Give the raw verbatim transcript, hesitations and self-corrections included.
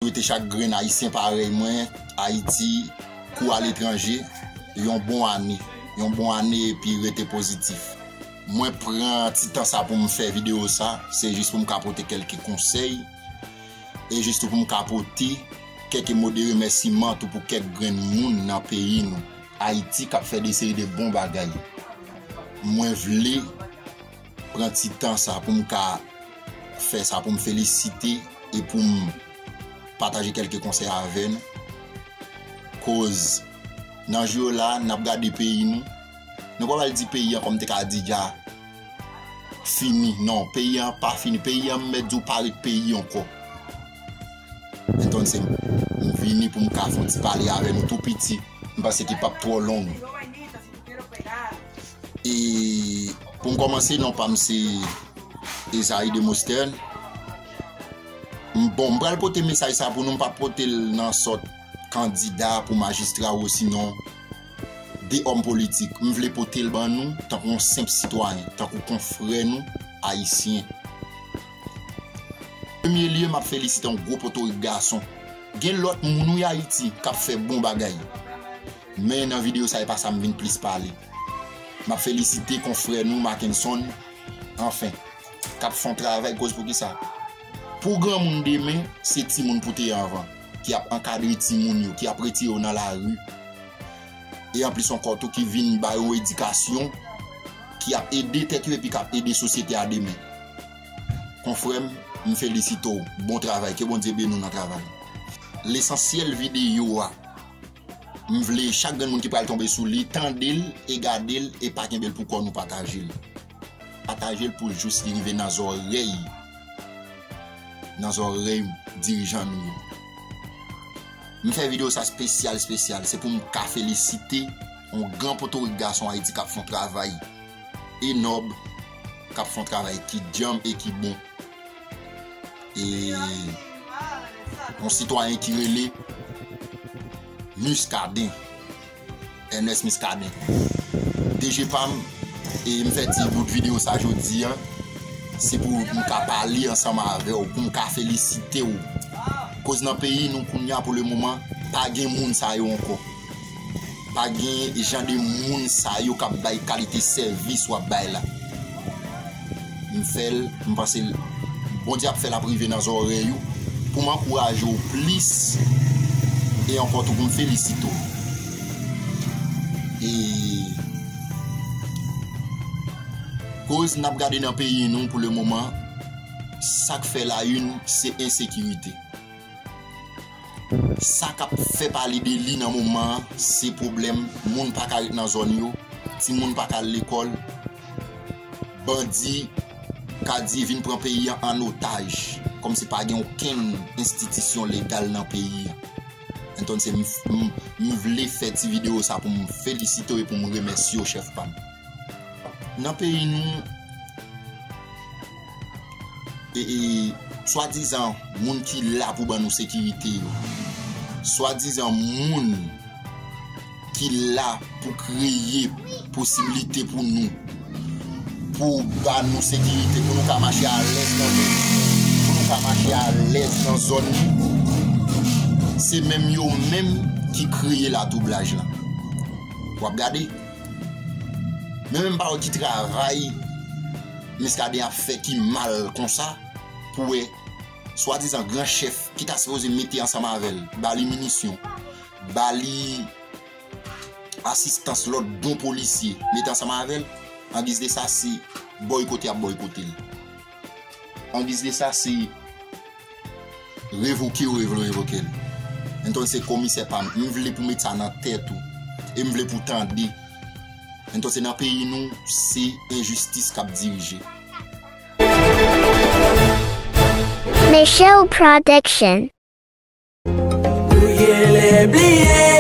Swete chak grenn Ayisyen parèy mwen, Ayiti kou aletranje, yon bon ane, yon bon ane epi rete pozitif. Mwen pran ti tan sa pou m fè videyo sa, se jis pou m ka pote kèlke konsèy, e jis tou pou m ka pote kèlke mo de remèsiman tou pou kèk grenn moun nan peyi nou, Ayiti, k ap fè de seri de bon bagay. Mwen vle pran ti tan sa pou m ka fè sa, pou m felisite e pou m pataje kèlke konsèy avè nou. Koz nan jou yo la, n ap gade peyi nou. Nou pa pral di peyi an kòm te ka di dja fini. Non, peyi an pa fini. Peyi an, m mèt di w, pa ret peyi ankò. Entonse, m vini pou m ka fè yon ti pale avè nou tou piti. M panse ki p ap twò long. E pou m kòmanse, non pa m se Esaïe Demosthène. M, bon, m pral pote mesaj sa pou nou, m pa pote l nan sòt kandida pou majistra ou sinon de òm politik. M vle pote l ban nou tankou yon senp sitwayen, tankou konfrè nou ayisyen. Premye lye, m ap felisite yon gwo potorik gason. Gen lòt moun, wi, Ayiti k ap fè bon bagay. Men nan videyo sa, e pa sa m vin plis pale. M ap felisite konfrè nou, Mackenson, anfen, k ap fè yon travay, koz poukisa? Pou granmoun demen, se timoun pou te anvan, ki ap ankadre timoun yo, ki ap retire yo nan lari. E anplis ankò tou, ki vin ba yo yon edikasyon ki ap ede tèt yo epi k ap ede sosyete a demen. Konfrè m, m felisite w. Bon travay. Ke Bondye beni w nan travay. Lesansyèl videyo a, m vle chak grenn moun ki pral tonbe sou li, tande l e gade l e pa kenbe l pou kò nou, pataje l. Pataje l pou jis li rive nan zòrèy, nan zòrèy dirijan nou yo. M fè videyo sa espesyal, espesyal. Se pou m ka felisite yon gran potorik gason Ayiti k ap fè yon travay enòb, k ap fè yon travay ki djanm e ki bon. E yon sitwayen ki rele Muscadin. Ernest Muscadin. D G pa m, e m fè ti bout videyo sa jodi a, se pou m ka pale ansanm avè w, pou m ka felisite w. Koz nan peyi nou kounye a, pou le moman, pa gen moun sa yo ankò. Pa gen jan de moun sa yo k ap bay kalite sèvis w ap bay la. M fè l, m panse l, Bondye ap fè l ap rive nan zòrèy ou, pou m ankouraje w plis, e ankò tou pou m felisite w. E koz n ap gade nan peyi nou pou le moman, sa k fè la youn, se ensekirite. Sa k ap fè pale de li nan moman an, se pwoblèm moun pa ka ret nan zòn yo, timoun pa ka al lekòl, bandi ka di vin pran peyi an an otaj, kòmsi pa gen okenn enstitisyon legal nan peyi an. Entonse, m, m, m vle fè ti videyo sa pou m felisite w e pou m remèsye w, chèf pa m. Nan peyi nou, e, e, swadizan moun ki la pou ban nou sekirite yo, swadizan moun ki la pou kreye posiblite pou nou, pou ba nou sekirite, pou nou ka mache alèz nan peyi, pou nou ka mache alèz nan zòn nou, se menm yo menm ki kreye latwoublaj la. W ap gade, men menm pa wè ki travay Muscadin ap fè ki mal konsa, pou wè swadizan gran chèf ki ta sipoze mete ansanm avè l, ba li minisyon, ba li asistans lòt bon polisye, mete ansanm avè l, angiz de sa se bòykote y ap bòykote l. Angiz de sa se revoke yo vle revoke l. Entonse komisè pa m, m vle pou met sa nan tèt ou, e m vle pou tande. Entonse nan peyi nou, se enjistis k ap dirije. Michelle Production. Nou genlè bliye.